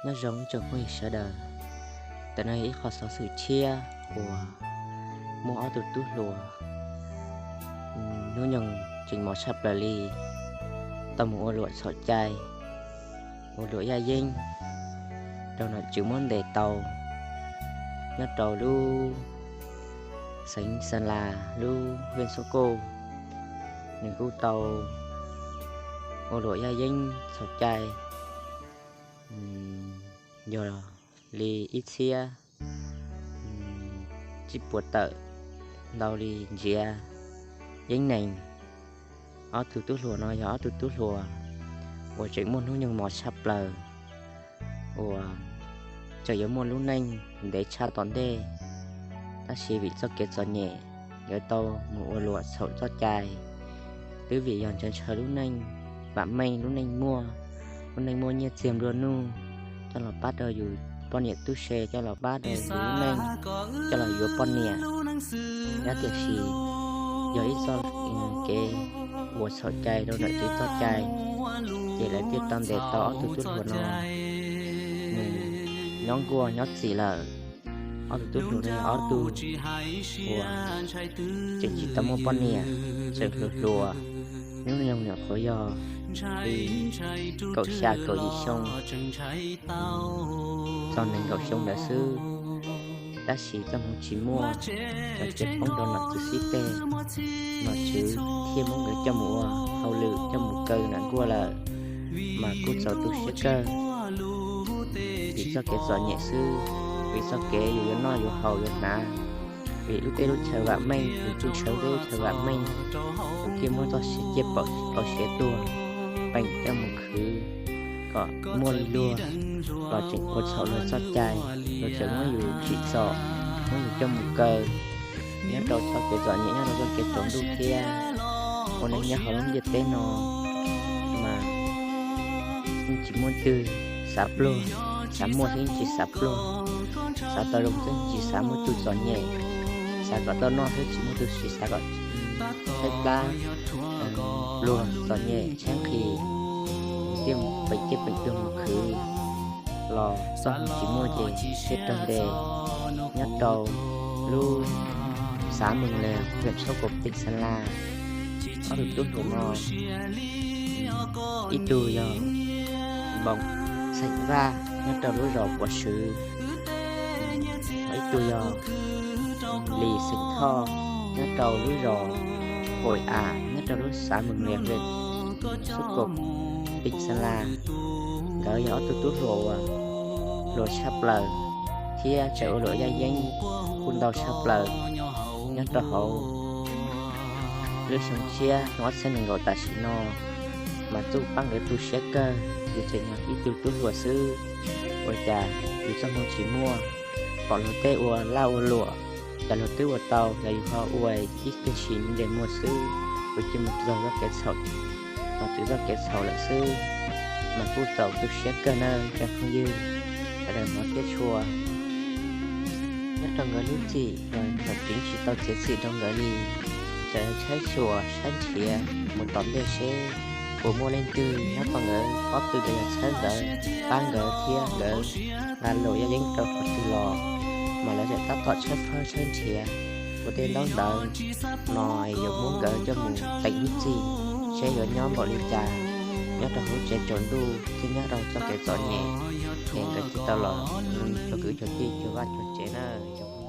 Nyob zoo tsoom phooj ywg sawv daws, ntawm no yog ib qho xov xwm tshiab uas muaj ob tug tub hluas hnub nyoog tseem mos tshaj plaws li, tau mus ua luam txhaum cai, ua luam yaj yeeb rau nom tswv muab ntes tau nyob rau lub xeev Xas Las lub vej Xub Kuj. Nws kuj tau ua luam yaj yeeb txhaum cai yog li ib txhiab tsib puas tawm ntau li ntsiav yeeb nees. Ob tug tub hluas no yog ob tug tub hluas uas tseem muaj hnub nyoog mos tshaj plaws, uas tseem yuav muaj lub neej ntev tshaj tom ntej, tab sis vim txoj kev txom nyem yuav tau mus ua luam txhaum txoj cai. Twb vim yog ntshaw ntshaw lub neej vam meej, lub neej muaj, lub neej muaj nyiaj txiag nplua nuj, coj los pab rau yus poj niam tub se, coj los pab rau yus lub neej, coj los yuav poj niam. Nyob tiam sis yog ib txoj kev uas txhaum cai rau nom tswv txoj cai, ces lawv thiaj tau ntes tau ob tug tub hluas no nws nyob nkuaj nyob txim lawm. Ob tug tub hluas no yog ob tug uas tseem tsis tau muaj poj niam, tseem hluas hluas, hnub nyoog nyuam qhuav yog li kaum xya kaum yim xyoo txog nees nkaum xyoo ntawd xwb. Tab sis txoj hmoov tsis muaj, lawv cia poob rau nom tswv xib teg, nom tswv thiaj muab nkawd coj mus ua hauj lwm, coj mus kaw nam nkuaj lawm, mas kuj txaus tu siab kawg. Vim txoj kev txom nyem xwb, vim txoj kev yus yuav noj yuav haus yuav hnav, vim lub teb lub chaw vam meej, yus kuj ntshaw lub teb lub chaw vam meej, yus thiaj muab txoj sia ciaj pau siav tuag, peem coj mus khwv kom muaj li luag los tseem ua txhaum luag txoj cai, luag tseem muab yus tsim txom, muab yus coj mus kaw nyob rau txoj kev txom nyem, nyob rau txoj kev tsaus ntuj thiab. Ua neej nyob hauv lub ntiaj teb no mas yeej tsis muaj twg xav pluag, xav muaj xwb yeej tsis xav pluag, xav tau zoo xwb yeej tsis xav muaj tus txom nyem, xav kom tau noj xwb tsis muaj tus tsis xav kom tshaib plab, pluag txom nyem tshaib nqhis, thiaj peem ciaj peem tuag mus khwv los txoj hmoov tsis muaj ces thiaj raug ntes nyob rau lub xav Mees Lees, hwm Xab Kaum Pes Xas Las. Ob tug tub hluas no ib tug yog Npoos xeem Vaj nyob rau lub zos Puav Swv, ib tug yog Lis xeem Thoj nyob rau lub zos Pos Am nyob rau lub xav Mees Lees, hwm Xab Kaum Pes Xas Las. Nkawd yog ob tug tub hluas uas hluas tshaj plaws thiab tseem ua luam yaj yeeb kuj ntau tshaj plaws nyob rau hauv lub xyoo tshiab xyoo ob txhiab nees nkaum tam sim no mas kuj pab nkawd tu siab kawg. Yus tseem yog ib tug tub hluas xwb, ua cas yus txoj hmoov tsis muaj, pom luag tej ua laj ua luam, cas luag twb ua tau los yus ho ua ib tug tsis nres muag xwb, yus cia mus raug txoj kev txhaum, raug txoj kev txhaum lawm xwb, mas kuj txaus tu siab kawg nawb cov phooj ywg sawv daws hmov thiab tshua. Nyob rau nkawd lub txim los nom tswv tsis tau txiav txim rau nkawd li, tseem tshaib xyuas saib nrhiav mus tom ntej seb puas muaj leej twg nyob tom nkawd pob tw los yog txhawb nkawd, pab nkawd thiab nkawd ua luam yaj yeeb rau qhov twg los, mas lawv tseem tab tom tshawb fawb tshawb nrhiav ua tej ntaub ntawv no yuav muab nkawd coj mus teem lub txim seb yuav nyob npaum li cas nyob rau hauv tsev tsaus ntuj thiab nyob rau txoj kev txom nyem, es nkawd thiaj tau los cuag kwv cuag tij cuag vaj cuag tsev nawb.